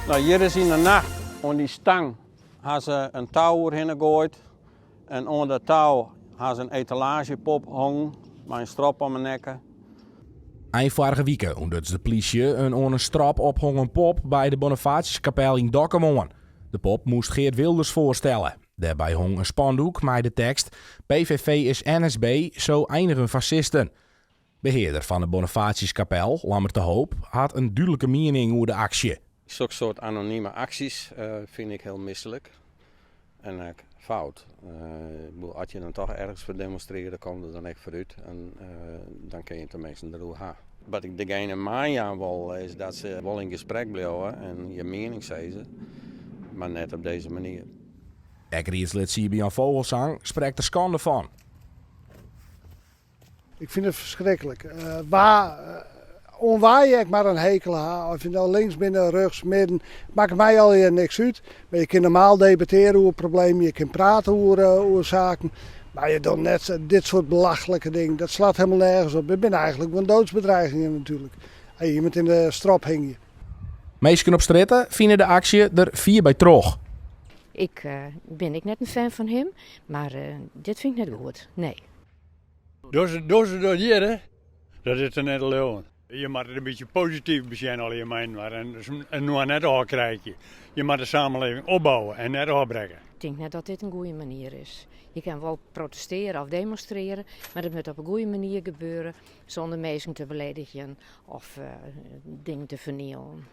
No, hjir is yn de nacht oan dy stang ha se in tou oerhinne goaid. En oan dat tou ha se in etalaazjepop hongen mei in strop om 'e nekke. Ein foarige wike ûntduts de plysje in oan in strop ophongen pop by de Bonifatiuskapel yn Dokkum oan. De pop moast Geert Wilders foarstelle. Dêrby hong in spandoek mei de tekst PVV is NSB, zo eindigen fascisten. Behearder fan de Bonifatiuskapel, Lammert de Hoop, hat in dúdlike miening oer de aksje. Soksoart anonime aksjes fyn ik hiel mislik en ek fout. As je dan toch ergens foar demonstrearje, kom der dan ek foar út en dan kinne je teminsten deroer ha. Wat ik degene meijaan wol is dat se wol yn gesprek bliuwe en je miening sizze, mar net op dizze manier. Ek riedslid Siebe Jan Vogelzang sprekt der skande fan. Ik fyn it ferskriklik. Wa, oan wa je ek mar in hekel ha, of je no links binne, rjochts, midden, makket my allegear niks út. Mar je kinne normaal debattearje oer problemen, je kinne prate oer, oer saken. Mar je dogge net dit soart belachlike dingen. Dat slacht helemaal nergens op. Dit binne eigentlik gewoan doodsbedreigingen natuerlik. As je iemand yn de strop hingje. Minsken op strjitte fine de aksje der fier by troch. Ik bin ek net in fan fan him, mar dit fyn ik net goed, nee. Dogge se dat hjir, hè? Dat is der net te leauwen. Je moatte it in bytsje posityf besjen allegear mei-inoar en inoar net ôfkrijkje. Je moatte de samenleving opbouwe en net ôfbrekke. Ik tink net dat dit in goede manier is. Je kin wol protestearje of demonstrearje, mar dat moat op in goede manier gebeure sûnder minsken te beledigjen of dingen te fernielen.